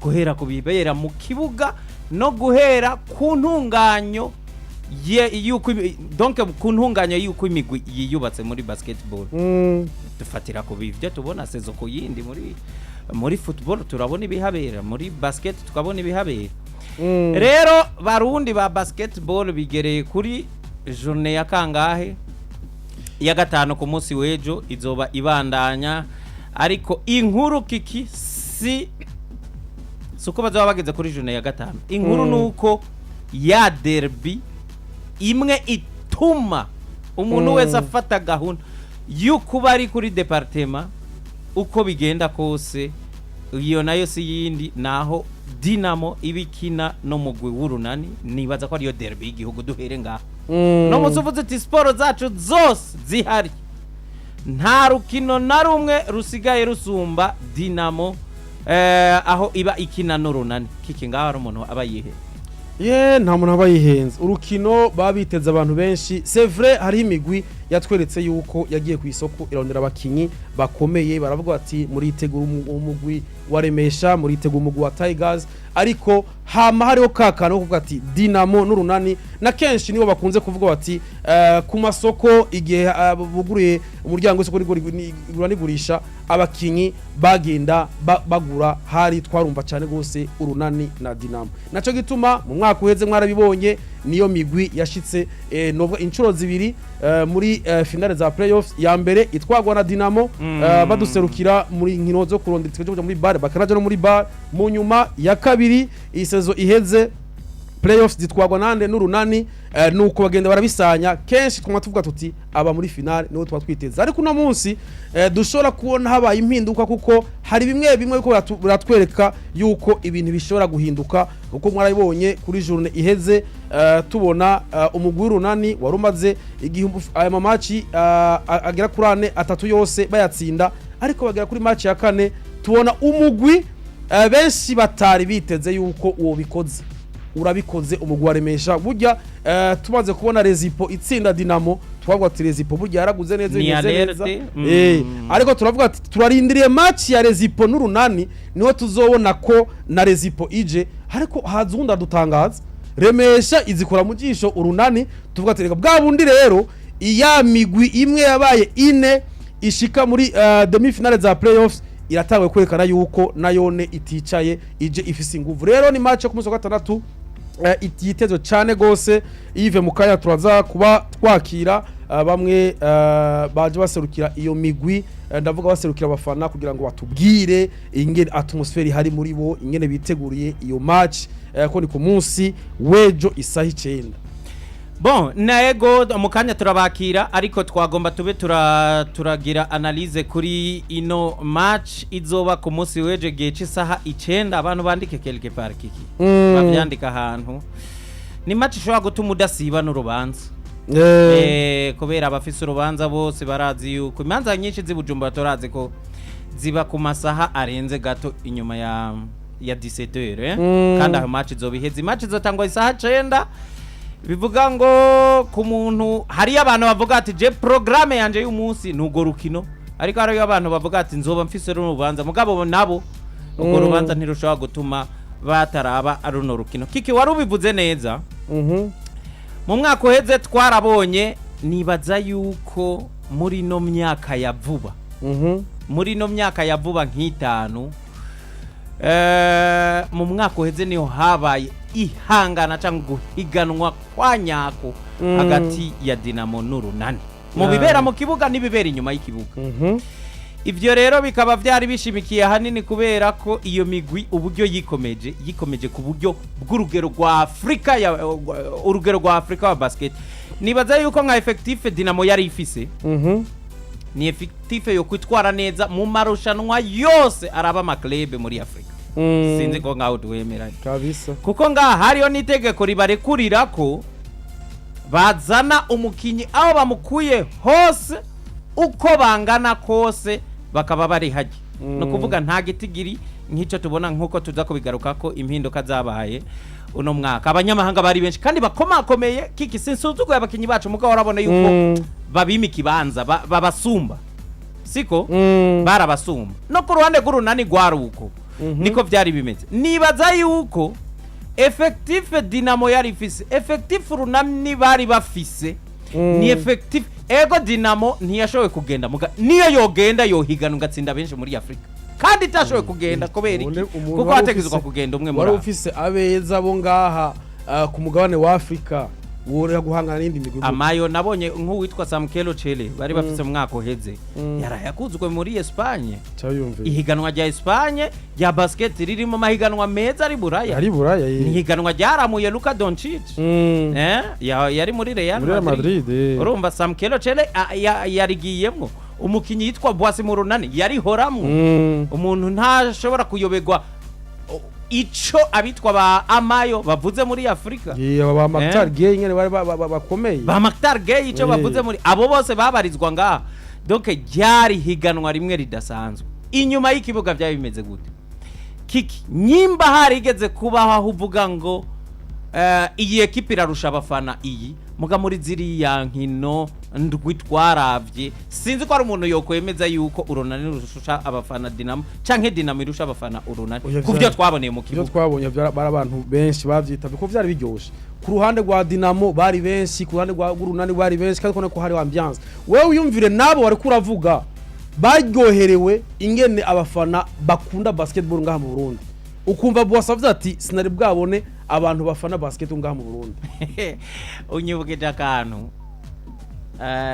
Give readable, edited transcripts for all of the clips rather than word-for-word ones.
Guhera ku bibera mu kibuga no guhera ku ntunganyo ye yuko donc ku ntunganyo y'uko imigwi yiyubatse muri basketball. Dufatira ku bivyo tubona saison ku yindi muri football, turabona ibihabera muri basket, tukabona ibihabera. Rero barundi ba basketball, bigereye kuri journée ya kangahe? Ya gatanu. Ku munsi w'ejo izoba ibandanya, ariko inkuru kiki si uko bazoba bageze kuri journée ya gatanu. Inkuru nuko ya derby imwe ituma umuntu wese afata gahunda y'ukuba ari kuri département uko bigenda kose. Iyo nayo si yindi, naho Dinamo iba ikina no mugwi w'Urunani. Nibaza ko ariyo derby y'igihugu. Duhere ngaho. No munsi uvuze uti siporo zacu zose zihari, nta rukino na rumwe rusigaye rusumba Dinamo aho iba ikina n'Urunani. Kiki, ngaho hari umuntu aba yihe? Ye, nta muntu aba yihenze. Urukino baba biteze abantu benshi. C'est vrai, hariho imigwi yatweretse yuko yagiye ku isoko irondera abakinyi bakomeye. Baravuga bati muritegura umugwi wa Remesha, muritegura umugwi wa Tigers, ariko hama hariho ka kantu ko kuvuga ati Dinamo n'Urunani. Na kenshi nibo bakunze kuvuga bati ku masoko igihe buguruye umuryango w'isoko igura n'igurisha, abakinyi bagenda bagura hari twarumva cyane gose Urunani na Dinamo. Naco gituma mu mwaka uheze mwarabibonye, niyo migwi yashitse novuga inshuro zibiri muri finale za playoffs. Ya mbere itwagwa na Dinamo, baduserukira muri nkino zo kurondera itike cyo kuja muri BAL, bakanaja no muri BAL mu nyuma. Ya kabiri, iyi saison iheze, playoffs zitwagwa nande? N'Urunani. Nuko bagenda barabisanya. Kenshi twuma tuvuga tuti aba muri finale niwo tuba twiteze, ariko uno munsi dushobora kubona habaye impinduka, kuko hari bimwe bimwe ko biratwereka yuko ibintu bishobora guhinduka, kuko mwarabibonye kuri journée iheze, tubona umugwi w'Urunani wari umaze igihe aya ma match agera kuri ane, atatu yose bayatsinda, ariko bagera kuri match ya kane tubona umugwi benshi batari biteze yuko uwo bikoze urabikoze, umugwi wa Remesha. Burya tumaze kubona Rezipo itsinda Dinamo, twavuga ati Rezipo burya yaraguze neza, Ni bimeze neza. alerte. Ariko turavuga ati turarindiriye match ya Rezipo n'Urunani, niho tuzobona ko na Rezipo ije. Ariko haza uwundi adutangaza, Remesha izikora mu jisho Urunani. Tuvuga ati reka bwa bundi rero iya migwi imwe yabaye ine ishika muri demi finale za playoffs iratanguye kwerekana yuko nayone iticaye, ije ifise inguvu. Rero ni match yo ku munsi wa gatandatu yitezwe cyane gose. Yves, mu kanya turaza kuba twakira bamwe baje baserukira iyo migwi, ndavuga baserukira abafana, kugira ngo batubwire ingene atmosphère ihari muri bo, ingene biteguriye iyo match, ko ni ku munsi w'ejo isaha 9. Bon, naego mu kanya turabakira, ariko twagomba tube turagira analyse kuri ino match izoba ku munsi w'ejo gihe cy'isaha 9. Abantu bandike quelque part, kiki, bavyandika ahantu. Ni match ishobora gutuma udasiba n'urubanza. Kubera abafise urubanza bose barazi yuko imanza nyinshi z'i Bujumbura turazi ko ziba ku masaha arenze gato inyuma ya 17h, eh? Kandi aho match izoba iheze, match izotangwa isaha 9. Bivuga ngo ku muntu, hariyo abantu bavuga ati je programme yanje y'umunsi ni urwo rukino, ariko hariyo abantu bavuga ati nzoba mfise runo rubanza, mugabo nabo urwo rubanza ntirushobora gutuma bataraba runo rukino. Kiki, wari ubivuze neza. Mu mwaka uheze twarabonye, nibaza yuko muri ino myaka ya vuba, muri ino myaka ya vuba nk'itanu, mu mwaka uheze niho habaye ihangana cyangwa guhiganwa kwa nyako hagati ya Dinamo n'Urunani mu bibera mu kibuga n'ibibera inyuma y'ikibuga. Ibyo rero bikaba byari bishimikiye ahanini kubera ko iyo migwi uburyo yikomeje, yikomeje ku buryo bw'urugero rwa Afurika ya urugero rwa Afurika wa basket. Nibaza yuko nka effectif Dinamo yari ifise ni effectif yo kwitwara neza mu marushanwa yose araba ama club muri Afurika. Sinzi ko ngaho duwemeranye. Kabisa. Kuko ngaha hariyo n'itegeko ribarekurira ko bazana umukinyi aho bamukuye hose, uko bangana kose, bakaba bari hajya. Ni ukuvuga nta gitigiri nk'icyo tubona, nk'uko tuza kubigaruka ko impinduka zabaye uno mwaka, abanyamahanga bari benshi kandi bakomakomeye. Kiki, sinsuzuguye abakinyi bacu, mugabo urabona yuko babima ikibanza, babasumba, siko? Barabasumba. No ku ruhande rw'Urunani rwari uko. Niko byari bimeze. Nibaza yuko effectif Dinamo yari ifise, effectif Urunani bari bafise, ni effectif. Ego, Dinamo ntiyashoboye kugenda, muga niyo yogenda yohigana ugatsinda benshi muri Afurika, kandi itashoboye kugenda kubera iki? Umuntu Kuko wari hategerezwa kugenda umwe muri wari abo. ufise abeza bo ngaha ku mugabane wa Afurika, woroha guhangana n'indi migwi gute? Amayo nabonye nk'uwitwa Samkelo Chele bari bafise mu mwaka uheze, yarayakuzwe muri Espagne. Cyayumviye. Ihiganwa rya Espagne rya basket riri mu mahiganwa meza ari Buraya. Ari Buraya, ye. Ni ihiganwa ryaramuye Luka Doncic. Yari muri Real Muri Real Madrid. Madrid, eh. Urumva Samkelo Chele yarigiyemwo. Umukinyi yitwa Boasi mu Runani yarihoramwo. Umuntu ntashobora kuyoberwa ico abitwa ba Amayo bavuze muri Afurika. Ye, aba ba Maktar Gay nyene bari bakomeye. Ba Maktar Gay ico bavuze muri abo bose babarizwa ngaha. Donc ryari higanwa rimwe ridasanzwe. Inyuma y'ikibuga byari bimeze gute, Kiki? Nyimba harigeze kubaho aho uvuga ngo iyi ekipa irarusha abafana iyi, muga muri ziriya nkino ndwi twaravye, sinzi ko ari umuntu yokwemeza yuko Urunani rurusha abafana Dinamo canke Dinamo irusha abafana Urunani Oya, ku byo twaboneye mu Ibyo kibuga. twabonye bari abantu benshi babyitabye kuko byari biryoshe. Ku ruhande rwa Dinamo bari benshi, ku ruhande rwa Urunani bari benshi, kandi ubona ko hari ambiance. Wewe wiyumvire nabo wari kuravuga baryoherewe ingene abafana bakunda basketball ngaha mu Burundi, ukumva Boss avuze ati: "Sinari bwabone abantu bafana basket ngaha mu Burundi." Unyibukije akantu.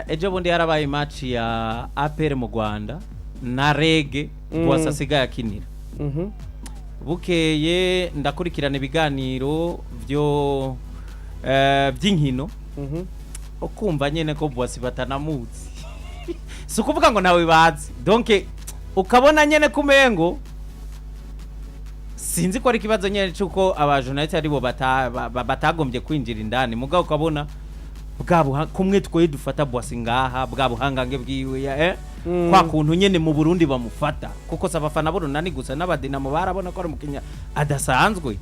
Ejo bundi harabaye match ya APR mu Rwanda na REG. Boss asigaye akinira. Bukeye ndakurikirana ibiganiro byo by'inkino, ukumva nyene ko Boss batanamuzi. Si ukuvuga ngo nawe bazi, donc ukabona nyene kumengo sinzi ko ari ikibazo nyene c'uko abajournaliste aribo batagombye kwinjira indani, mugabo ukabona bwa kumwe twe dufata Boss ngaha, bwa buhangange bwiwe ya, kwa kuntu nyene mu Burundi bamufata, kuko si abafana b'Urunani gusa, n'abadinamo barabona ko ari umukinya adasanzwe.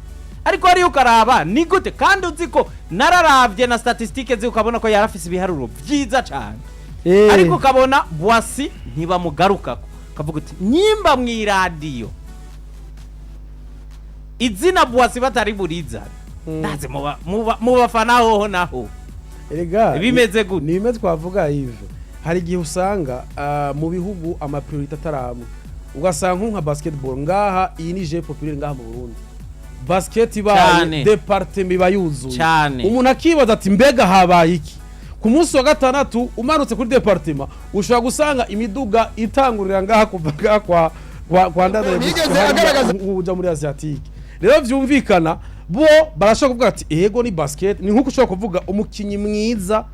Ariko hariyo ukaraba ni gute, kandi uzi ko nararavye na statistique zi, ukabona ko yarafise ibiharuro vyiza cane, ariko ukabona Boisi ntibamugarukako. Kavuga uti nyimba mw'iradiyo izina Boisi batari burizana, ndazi mu bafana hoho naho Erega bimeze gute? Ni bimwe twavuga, Yves. Hari igihe usanga mu bihugu ama priorité ataramwe, ugasanga nka basketball ngaha, iyi ni jeu populaire ngaha mu Burundi, basket ibaye département iba yuzuye. Umuntu akibaza ati: "Mbega habaye iki?" Ku munsi wa gatandatu umanutse kuri département ushobora gusanga imiduga itangurira ngaha, kuva ngaha kwa Ndadaye Yigeze gushika hariya agaragaza- uja muri Asiatique. Rero vyumvikana bo barashobora kuvuga ati: "Ego, ni basket." Ni nkuko ushobora kuvuga umukinyi mwiza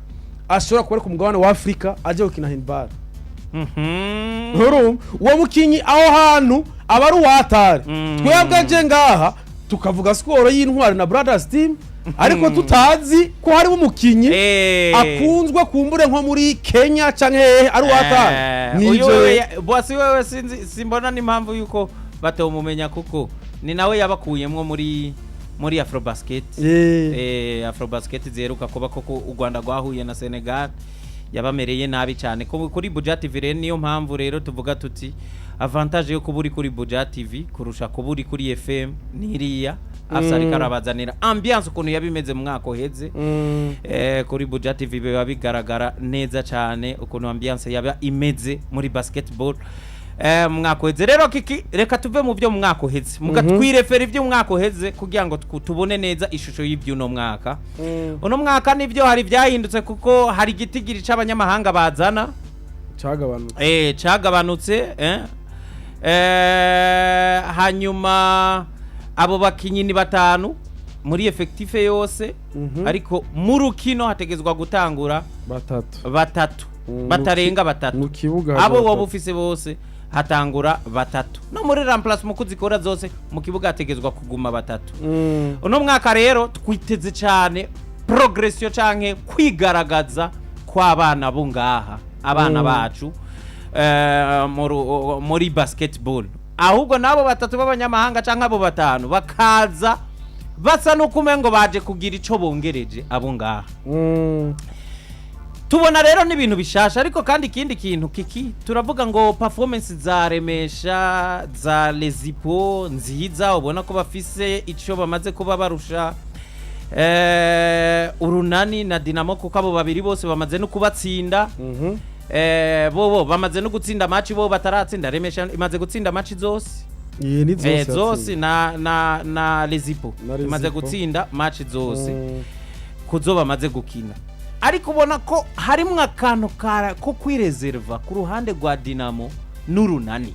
ashobora kuba ari ku mugabane wa Afrika aje gukina handball. Urumva uwo mukinyi aho hantu aba ari uwatari. Twebwe aje ngaha tukavuga score y'Intwari na Brothers Team, ariko tutazi ko harimo umukinyi akunzwe kumbure nko muri Kenya canke hehe ari uwatari. Uyu Nivyo. wewe Boisi wewe sinzi, simbona n'impamvu yuko batomumenya, kuko ni nawe yabakuyemwo muri Afrobasket. Afrobasket ziheruka kuba koko u Rwanda rwahuye na Senegal, yabamereye nabi cyane. Kuri Buja TV rero, niyo mpamvu rero tuvuga tuti avantage yo kuba uri kuri Buja TV kurusha kuba uri kuri FM niriya afisa ariko arabazanira ambiance ukuntu yabimeze mu mwaka uheze. Kuri Buja TV biba bigaragara neza cyane ukuntu ambiance yaba imeze muri basketball mu mwaka uheze. Rero Kiki, reka tuve mu byo mu mwaka uheze, muga twirefera ibyo mu mwaka uheze kugira ngo tubone neza ishusho y'iby'uno mwaka. Uno mwaka nibyo hari ibyahindutse, kuko hari igitigiri c'abanyamahanga bazana Cagabanutse. Cagabanutse. Hanyuma abo bakinyi ni batanu muri effectif yose, ariko mu rukino hategezwa gutangura Batatu. batatu, batarenga batatu. Mu kibuga Abo batatu. woba ufise bose hatangura batatu, no muri remplacement uko zikora zose mu kibuga hategezwa kuguma batatu. Uno mwaka rero twiteze cyane progression canke kwigaragaza kw'abana bo ngaha, abana bacu muri basketball. Ahubwo n'abo batatu b'abanyamahanga canke abo batanu bakaza basa n'uko umengo baje kugira ico bongereje abo ngaha. Tubona rero n'ibintu bishasha, ariko kandi ikindi kintu kiki turavuga ngo performance za Remesha, za Lezipo nziza, ubona ko bafise ico bamaze kuba barusha Urunani na Dinamo, kuko abo babiri bose bamaze no kubatsinda. Bobo bamaze no gutsinda match, bo bataratsinda. Remesha imaze gutsinda match zose. Iyi ni zose zose yatsinze. na Lezipo Na imaze Lezipo. gutsinda match zose kuzo bamaze gukina, ariko ubona ko harimwo akantu ko kwireserva ku ruhande rwa Dinamo n'Urunani.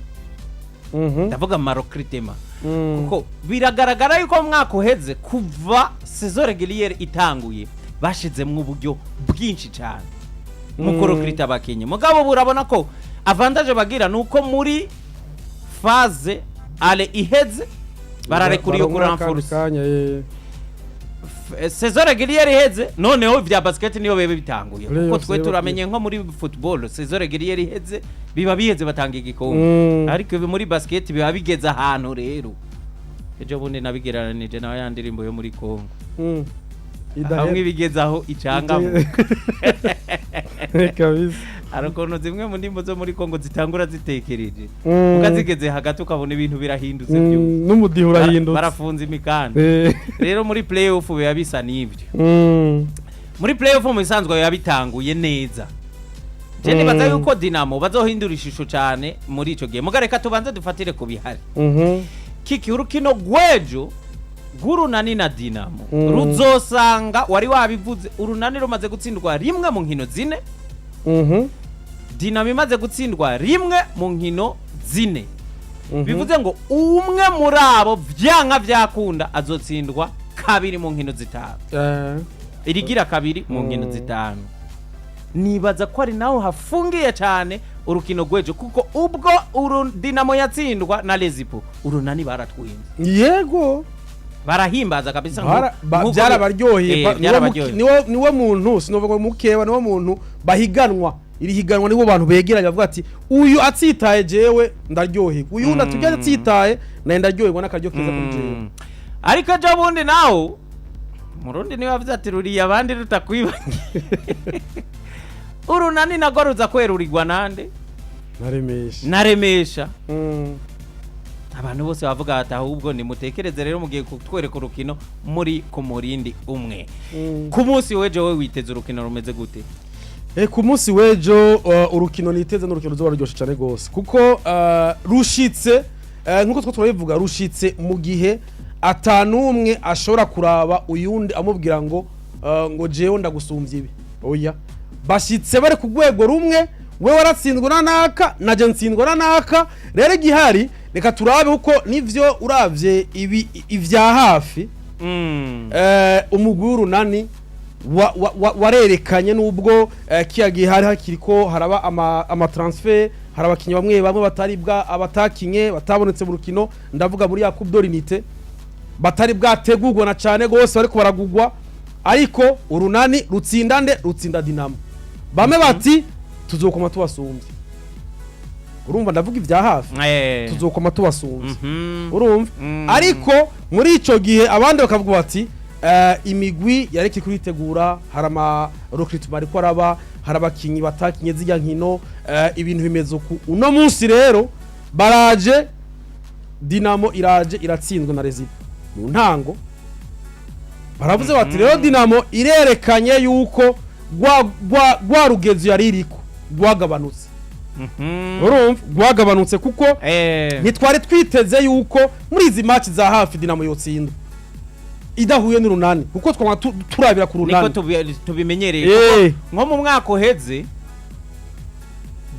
Ndavuga ma recrutement, kuko biragaragara yuko mu mwaka uheze, kuva saison régulière itanguye, bashizemwo uburyo bwinshi cyane mu kurecruta abakinyi. Mugabo burabona ko avantage bagira ni uko muri phase aller iheze bararekuriye Baronka akandi kurenforce. kanya, eh. Saison régulière iheze, noneho vya basket niyo bebe bitanguye, kuko Playoffs twe rero. turamenye nko muri football, saison régulière iheze biba biheze, batanga igikombe. Ariko ibi muri basket biba bigeze ahantu rero. Ejo bundi nabigereranije nawe ya ndirimbo yo muri Congo, Idahera. hamwe ibigeze aho icangamo. Kabisa. Hari ukuntu zimwe mu ndimbo zo muri Congo zitangura zitekereje, ukazigeze hagati ukabona ibintu birahindutse byose. N'umudiho urahindutse. Barafunze imikanda. Rero muri playoff biba bisa n'ibyo. Muri playoff mu bisanzwe biba bitanguye neza. Je nibaza yuko Dinamo bazohindura ishusho cyane muri ico gihe. Muga reka tubanze dufatire ku bihari. Kiki, urukino rw'ejo rw'Urunani na Dinamo ruzosanga, wari wabivuze, Urunani rumaze gutsindwa rimwe mu nkino zine, Dinamo imaze gutsindwa rimwe mu nkino zine. Bivuze ngo umwe muri abo, vyanka vyakunda, azotsindwa kabiri mu nkino zitanu, irigira kabiri mu nkino zitanu. Nibaza ko ari naho hafungiye cyane urukino rw'ejo, kuko ubwo uru Dinamo yatsindwa na Lezipo, Urunani baratwinze. Barahimbaza kabisa nk'uko Byarabaryoheye. Byarabaryoheye. Niwo muntu, sinovuga ngo mukeba, niwo muntu bahiganwa, iri higanwa nibo bantu begeranye bavuga ati: "Uyu atsitaye jewe ndaryoherwa, uyu wundi atujya atsitaye naye ndaryoherwa", n'akaryo keza kuri jewe. Ariko ejo bundi nawe Murundi niwe wavuze ati: "Ruriye abandi rutakwibagiye." Urunani nagwo ruza kwerurirwa nande? Naremesha. Naremesha. Abantu bose bavuga bati: "Ahubwo nimutekereze rero mugiye kutwereka urukino muri ku murindi umwe." Ku munsi w'ejo we witeze urukino rumeze gute? Ku munsi w'ejo, urukino niteze n'urukino ruzoba ruryoshe cyane rwose, kuko rushitse, nkuko two turabivuga, rushitse mu gihe atanumwe ashobora kuraba uyundi amubwira ngo jewe ndagusumbya ibi. Oya, bashitse bari ku rwego rumwe: we waratsinzwe na naka, naje ntsindwa na naka. Rero igihari, reka turabe, kuko nivyo uravye ibi ivya hafi, umugwi w'Urunani warerekanye nubwo kiya gihe hari hakiriko haraba ama transfer, hari abakinyi bamwe bamwe batari bwa abatakinye batabonetse mu rukino, ndavuga muri ya Coupe de l'Unité, batari bwategurwa na cane gose, bariko baragugwa. Ariko Urunani rutsinda nde? Rutsinda Dinamo. Bamwe bati: "Tuzokoma tubasumbye." Urumva, ndavuga ivya hafi. Tuzokoma tubasumbye. Urumva? Ariko muri ico gihe abandi bakavuga bati: "Imigwi yareke kuritegura, hari ama recrutement ariko araba, hari abakinyi batakinye zirya nkino, ibintu bimeze uku." Uno munsi rero baraje, Dinamo iraje iratsinzwe na Rezipo mu ntango. Baravuze bati: "Rero Dinamo irerekanye yuko rwa rugezo yari iriko rwagabanutse." Urumva, rwagabanutse kuko ntitwari twiteze yuko muri izi match za hafi Dinamo yotsinda idahuye n'Urunani, kuko twaba turabira ku Niko Runani. tubimenyereye. Kuko nko mu mwaka uheze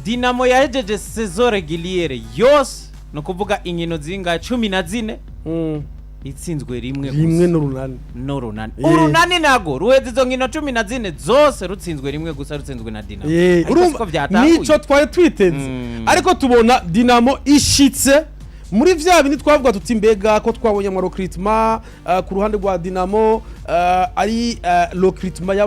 Dinamo yahejeje saison régulière yose, ni ukuvuga inkino zingahe? 14, itsinzwe rimwe Rimwe gusa. n'Urunani. N'Urunani. Urunani nago ruheza izo nkino 14 zose rutsinzwe rimwe gusa, rutsinzwe na Dinamo. Ariko Urumva, siko vyatanguye. nico twari twiteze. Ariko tubona Dinamo ishitse muri vya bindi twavuga tuti: "Mbega ko twabonye ama recrutement ku ruhande rwa Dinamo, ari recrutement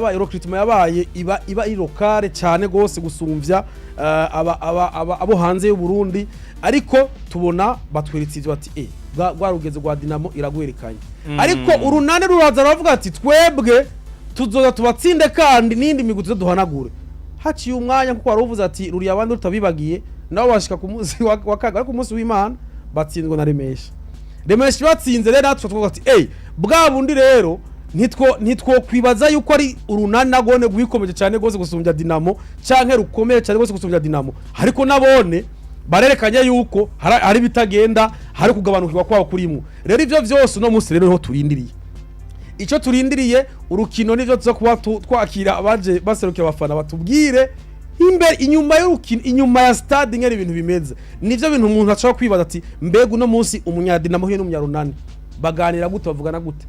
yabaye iba ari locale cyane gose gusumvya abo hanze y'u Burundi." Ariko tubona batweretse ivyo, bati: "Rwa rugezo rwa Dinamo iragwerekanye." Ariko Urunani ruraza ruravuga ati: "Twebwe tuzoza tubatsinde, kandi n'indi migwi tuze duhanagure." Haciye umwanya, kuko wari uvuze ati ruriya abandi rutabibagiye, nabo bashika ku munsi wa kaga, ariko umunsi w'Imana batsindwa na Remesha. Remesha batsinze rero, natwe twavuga ati ey, bwa bundi rero ntitwo kwibaza yuko ari Urunani nagone rwikomeje cyane rwose gusumbya Dinamo, canke rukomeye cyane rwose gusumbya Dinamo, ariko nabone barerekanye yuko hari bitagenda, hari kugabanukirwa kwabo kurimo. Rero ivyo vyose uno munsi rero niho turindiriye, ico turindiriye urukino nivyo tuza kuba twakira abaje baserukira abafana, batubwire imbere, inyuma y'urukino, inyuma ya stade ingene ibintu bimeze. Nivyo bintu umuntu ashobora kwibaza ati mbega uno munsi Umunyadinamo huye n'Umunyarunani baganira gute, bavugana gute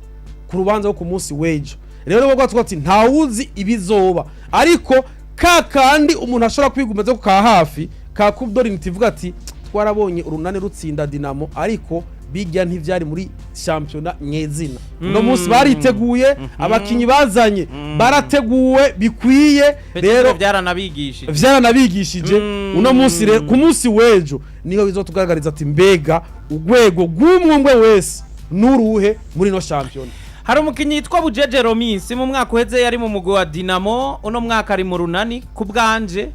ku rubanza rwo ku munsi w'ejo? Rero nibwo twavuga ati ntawuzi ibizoba, ariko ka kandi umuntu ashobora kwigumeza ko ka hafi ka Coupe ivuga ati twarabonye Urunani rutsinda Dinamo, ariko bijya ntivyari muri shampiyona nyezina. Uno munsi bariteguye, abakinyi bazanye barateguwe bikwiye. Rero byaranabigishije. Vyaranabigishije. Uno munsi rero, ku munsi w'ejo, niho bizotugaragariza ati mbega urwego rw'umwe wese n'uruhe muri no shampiyona. Hari umukinnyi yitwa Bujeje Romisi, mu mwaka uheze yari mu mugwi wa Dinamo, uno mwaka ari mu Runani. Ku bwanje,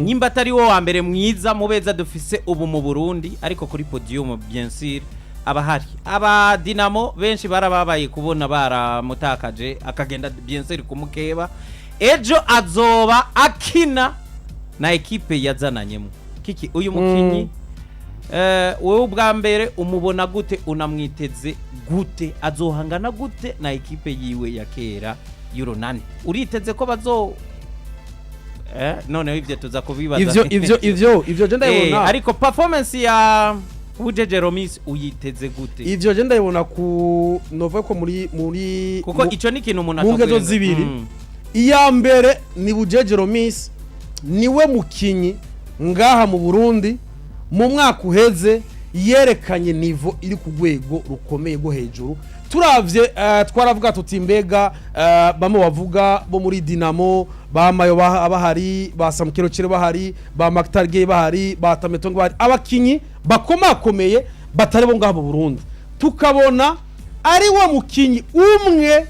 nyimba atari wo wa mbere mwiza mu beza dufise ubu mu Burundi, ariko kuri podium bien sûr abahari. Aba Dinamo benshi barababaye kubona baramutakaje akagenda, bien sûr kumukeba. Ejo azoba akina na ekipe yazananyemo. Kiki, uyu mukinyi, wowe ubwa mbere umubona gute? Unamwiteze gute? Azohangana gute na ekipe yiwe ya kera y'Urunani? Uriteze ko bazo noneho ivyo tuza kubibaza. Ivyo je ndabibona. Ariko performance ya Bujeje Romis uyiteze gute? Ivyo je ndabibona ku novuga ko muri Kuko ico ni ikintu umuntu mu ngezo atokwirenza. zibiri. Iya mbere ni Bujeje Romis, niwe mukinyi ngaha mu Burundi mu mwaka uheze yerekanye niveau iri ku rwego rukomeye rwo hejuru. Turavye twaravuga tuti mbega bamwe bavuga bo muri Dinamo, ba Mayo bahari, ba Samkero Cire bahari, ba Maktarge bahari, ba Tametongo bahari, abakinyi bakomakomeye batari bo ngaha mu Burundi, tukabona ari wa mukinyi umwe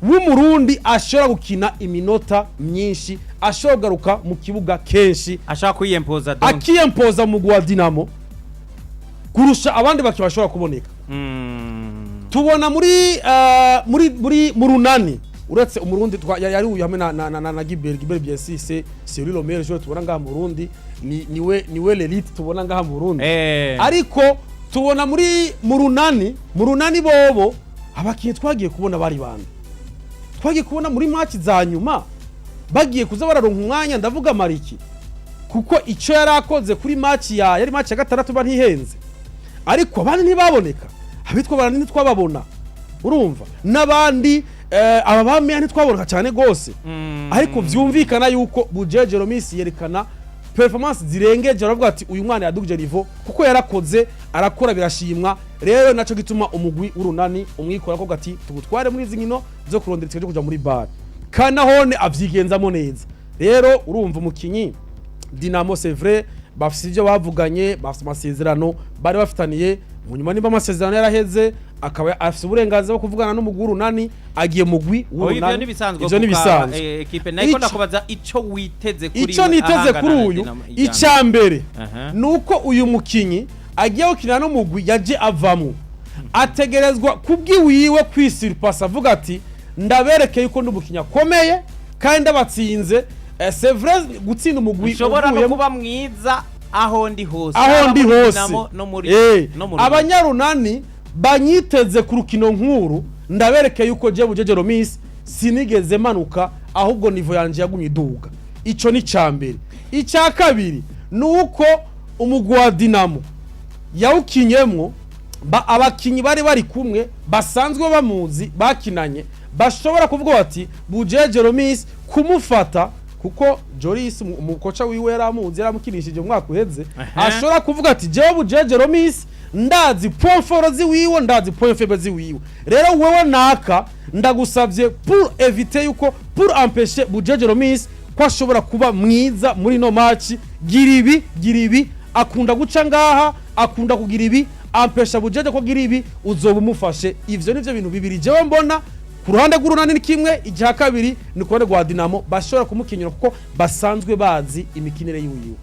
w'Umurundi ashobora gukina iminota myinshi, ashobora kugaruka mu kibuga kenshi, ashaka kwiyempoza donc. Akiyempoza mu mugwi wa Dinamo kurusha abandi bakinnyi bashobora kuboneka. Tubona muri mu Runani, uretse Umurundi yari uyu hamwe na Gilbert. Gilbert bien sûr, c'est lui le meilleur joueur tubona ngaha mu Burundi, ni niwe l'élite tubona ngaha mu Burundi. Ariko tubona muri mu Runani bobo abakinnyi twagiye kubona bari bande twagiye kubona muri match za nyuma bagiye kuza bararonka umwanya, ndavuga Mariki, kuko icyo yari akoze kuri match ya yari match ya gatandatu ba ntihenze, ariko abandi ntibaboneka, abitwa barani ntitwababona, urumva n'abandi aba bameya ntitwaboneka cyane gose. Ariko vyumvikana yuko Bujeje Romisi yerekana performance zirengeje, aravuga ati uyu mwana yadugije niveau kuko yarakoze, arakora birashimwa. Rero naco gituma umugwi w'Urunani umwikora ko gati tugutware muri izi nkino zo kurondera itike ryo kuja muri BAL, kanahone avyigenzamo neza. Rero urumva umukinyi Dinamo, c'est vrai, bafise ivyo bavuganye, bafise amasezerano bari bafitaniye. Mu nyuma nimba amasezerano yaraheze, akaba afise uburenganzira bwo kuvugana n'umugwi w'Urunani, agiye mugwi Oya, ivyo w'Urunani. nibisanzwe. Ivyo nibisanzwe. Ekipe nayiko ndakubaza ico witeze kuri Ico niteze kuri uyu, icya mbere nuko uyu mukinyi agiye gukina n'umugwi yaje avamwo, ategerezwa kubwiwiwe kwisurpassa, avuga ati ndaberekeye yuko ndi umukinyi akomeye kandi ndabatsinze. C'est vrai, gutsinda umugwi Ushobora no uvuyemo- kuba mwiza aho ndi hose. Aho Haba ndi muri hose. Dinamo no muri no mu Runani. Abanyarunani banyiteze ku rukino nkuru, ndaberekeye yuko je Bujeje Romis sinigeze manuka, ahubwo niveau yanje yagumye iduga. Ico ni ca mbere. Icya kabiri ni uko umugwi wa Dinamo yawukinyemwo, abakinyi bari kumwe basanzwe bamuzi bakinanye bashobora kuvuga bati Bujeje Romis kumufata, kuko Joris umukoca wiwe yaramuzi, yaramukinishije umwaka uheze. Ashobora kuvuga ati jewe Bujeje Romis ndazi point fort ziwiwe, ndazi point faible ziwiwe, rero wewe naka ndagusavye pour éviter yuko, pour empêcher Bujeje Romis ko ashobora kuba mwiza muri no match, gira ibi, gira ibi, akunda guca ngaha, akunda kugira ibi, ampesha Bujeje ko gira ibi, uzoba umufashe. Ivyo nivyo bintu bibiri jewe mbona. Ku ruhande rw'Urunani ni kimwe, icya kabiri ni ku ruhande rwa Dinamo, bashobora kumukenyura kuko basanzwe bazi imikinire yiwiwe.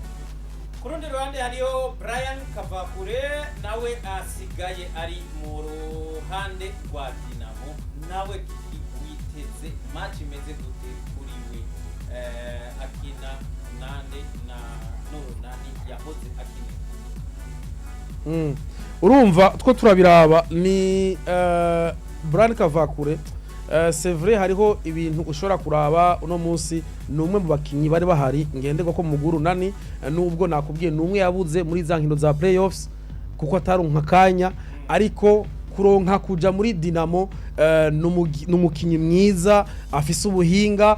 Ku rundi ruhande hariyo Brian Kavakure, nawe asigaye ari mu ruhande rwa Dinamo. Nawe witeze match imeze gute kuri we? Akina nande na n'Urunani yahoze akina? Urumva two turabiraba ni Brian Kavakure, c'est vrai, hariho ibintu ushobora kuraba uno munsi. Ni umwe mu bakinyi bari bahari ngenderwa ko mu Urunani, nubwo nakubwiye ni umwe yabuze muri za nkino za playoffs kuko ataronka akanya, ariko kuronka kuja muri Dinamo, ni umukinyi mwiza afise ubuhinga,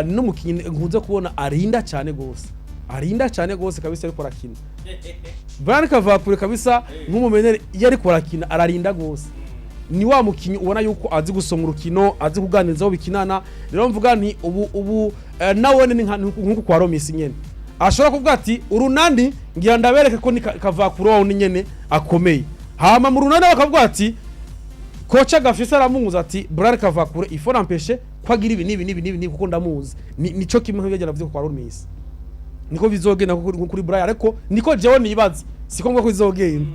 n'umukinyi nkunze kubona arinda cyane gose, arinda cyane gose kabisa ariko arakina. Brian Kavakure kabisa, nk'umumenere, iyo ariko arakina ararinda gose. Ni wa mukinyi ubona yuko azi gusoma urukino, azi kuganiriza aho bikinana. Rero mvuga nti ubu nawe ni nkuko kwa Romisi nyene ashobora kuvuga ati: "Urunani ngira ndabereke ko ni Kavakure wawe ni nyene akomeye." Hama mu Runani bakavuga ati koca gafise aramuzi, ati: "Brian Kavakure, il faut l'empêcher ko agira ibi n'ibi n'ibi n'ibi n'ibi, kuko ndamuzi." Nico kimwe nk'ibyo navuze kwa Romisi, niko bizogenda kuri Brian, ariko niko jewe nibaza, siko ngo bizogenda.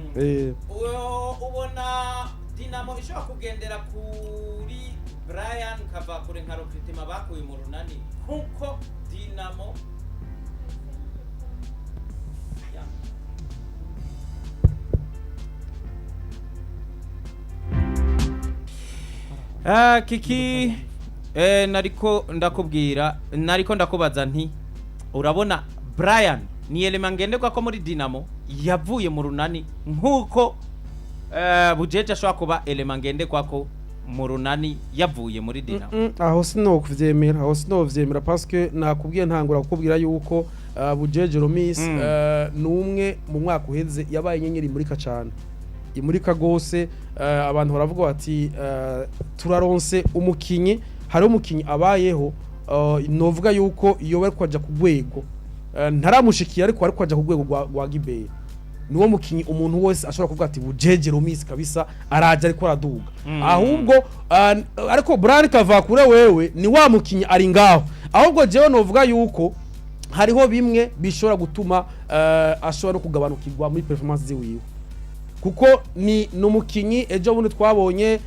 Ubona Dinamo ishobora kugendera kuri Brian Kavakure nka recrutement bakuye mu Runani, nkuko Dinamo ya. Ah, Kiki, nariko ndakubwira, nariko ndakubaza nti urabona Brian ni élément ngenderwa ko muri Dinamo yavuye mu Runani, nkuko Bujeje ashobora kuba élément ngenderwa ko mu Runani yavuye muri Dinamo? Aho sinokuvyemera, aho sinovyemera, parce que nakubwiye, ntangura kukubwira yuko Bujeje Romis ni umwe mu mwaka uheze yabaye inyenyeri imurika cane, imurika gose. Abantu baravuga bati turaronse umukinyi, hari umukinyi abayeho, novuga yuko iyo bari kwaja ku rwego, ntaramushikiye, ariko aja ku rwego rwa Gibeye. Niwo mukinyi umuntu wese ashobora kuvuga ati Bujeje Romis kabisa araje, ariko araduga. Ahubwo ariko Brian Kavakure wewe ni wa mukinyi ari ngaho. Ahubwo jewe novuga yuko hariho bimwe bishobora gutuma ashobora no kugabanukirwa muri performance ziwiwe, kuko ni numukinyi ejo bundi twabonye,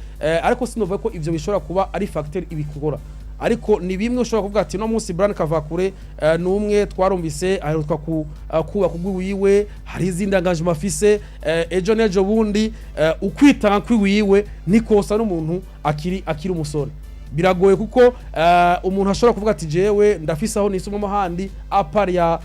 ariko sinovuga ko ivyo bishobora kuba ari facteur ibikora, ariko ni bimwe ushobora kuvuga ati no munsi Brian Kavakure ni umwe twarumvise aheruka ku kubaka ugwiwiwe, hari izindi engagement afise, ejo n'ejo bundi ukwitanga kwiwiwe nikosa n'umuntu akiri umusore. Biragoye kuko umuntu ashobora kuvuga ati jewe ndafise aho nisumamo handi à part ya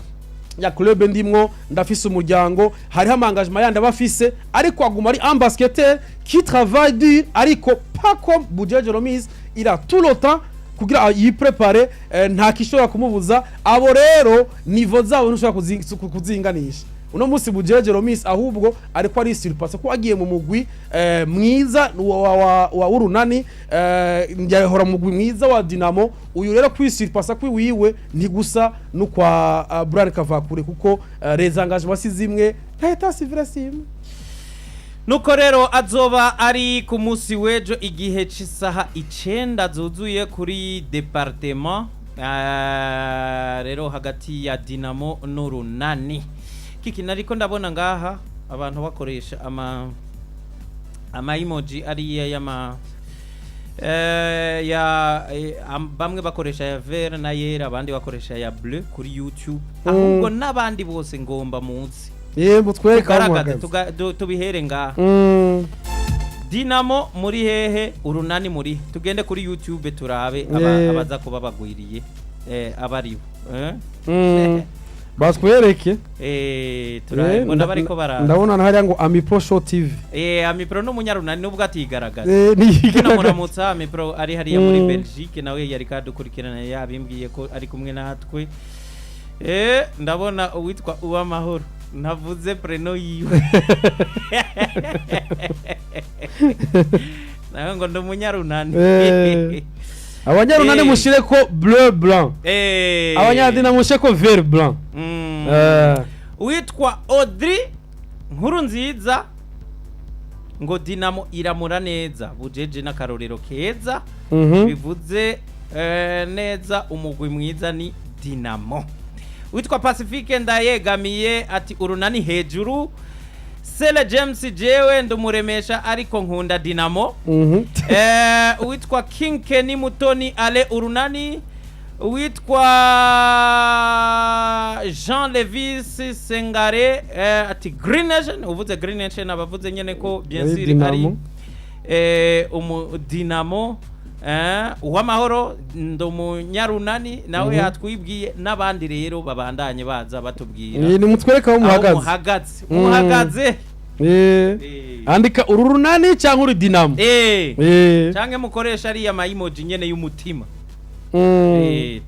club ndimwo, ndafise umuryango, hariho ama engagement yandi aba afise, ariko aguma ari un basketteur qui travaille dur, ariko pas comme Bujeje Romis, il a tout le temps kugira yiprépare, nta kishobora kumubuza. Abo rero niveau zabo ntushobora kuzinganisha. Uno munsi Bujeje Romis ahubwo ariko ari surpasse ko agiye mu mugwi mwiza wa Urunani, yahora mu mugwi mwiza wa Dinamo. Uyu rero kwisurpassa kwiwiwe ntigusa no kwa Brian Kavakure, kuko les engagements si zimwe, nta état civil simwe. Nuko rero azoba ari ku munsi w'ejo igihe cy'isaha 9 zuzuye kuri département, rero hagati ya Dinamo n'Urunani. Kiki, nariko ndabona ngaha abantu bakoresha ama emoji ariya y'ama ya bamwe bakoresha ya vert na yera, abandi bakoresha ya bleu kuri YouTube. Ahubwo n'abandi bose ngomba munsi yembo twereka aho tugaragaze muhagaze. Tubihere ngaha. Dinamo muri hehe, Urunani muri? Tugende kuri YouTube turabe abaza kuba bagwiriye, abaribo, eh? Batwereke. Turabe mbona bariko baraza. Ndabona hariya ngo Amipro Show TV. Amipro n'umunyarunani nubwo atigaragaza. Niyigaragaza. Tunamuramutsa Amipro ari hariya muri Belgique, nawe yari kadukurikirana, yabimbwiye ko ari kumwe natwe. Ndabona uwitwa Uwamahoro, ntavuze prénom yiwe, nawe ngo ndi umunyarunani. Abanyarunani mushire ko bleu blanc, abanyadina mushire ko vert blanc. Uwitwa Audrey Nkuru Nziza. Ngo Dinamo iramura neza, bujeje n'akarorero keza. Bivuze neza, umugwi mwiza ni Dinamo. Witwa Pacifique Ndayegamiye ati Urunani hejuru. Sele James, jewe ndumuremesha ariko nkunda Dinamo. Uwitwa King Kenny Mutoni, ale Urunani. Uwitwa Jean Levis Sengare ati Green Nation. Uvuze Green Nation abavuze nyene ko bien Ari sûr Dinamo. ari umu Dinamo. Uwamahoro, ndumunyarunani nawe. Yatwibwiye n'abandi rero babandanye baza batubwira Ni mutwereke aho aho muhagaze. Muhagaze, muhagaze. Andika uru Runani cyangwa uri Dinamo. Canke mukoresha ariya ma emoji nyene y'umutima.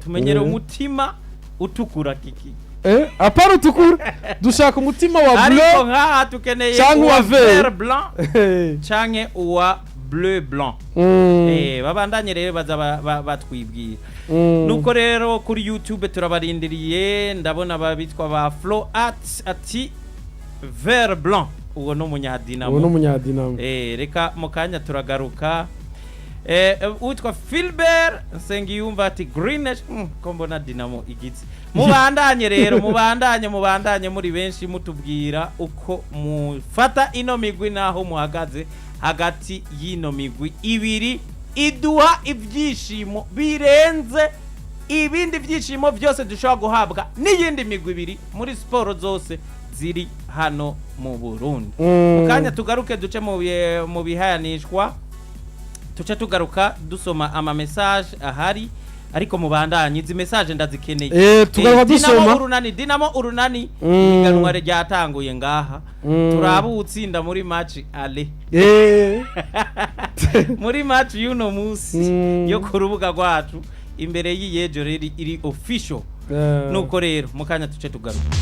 Tumenyere umutima utukura kiki. Apana utukura, dushaka umutima wa Ariko bleu nkaha tukeneye canke uwa uwa vert. Vert blanc canke uwa bleu blanc. Babandanye rero baza batwibwira. Nuko rero kuri YouTube turabarindiriye. Ndabona babitwa ba Flo Art ati vert blanc, uwo ni umunyadinamo. Uwo ni umunyadinamo. Reka mu kanya turagaruka. Uwitwa Philbert Nsengiyumva ati Green Nation. Ko mbona Dinamo igize. Mubandanye rero, mubandanye, mubandanye muri benshi mutubwira uko mufata ino migwi naho muhagaze hagati y'ino migwi ibiri iduha ibyishimo birenze ibindi byishimo byose dushobora guhabwa n'iyindi migwi ibiri muri siporo zose ziri hano mu Burundi. Mu kanya tugaruke duce mu bihayanishwa, tuce tugaruka dusoma ama message ahari, ariko mubandanye, izi message ndazikeneye. Tugaruka Dinamo dusoma. Urunani, Dinamo Urunani. Ihiganwa ryatanguye ngaha. Turaba uwutsinda muri match aller. Muri match y'uno munsi yo ku rubuga rwacu imbere y'iyejo rero iri official. Nuko rero mu kanya tuce tugaruka.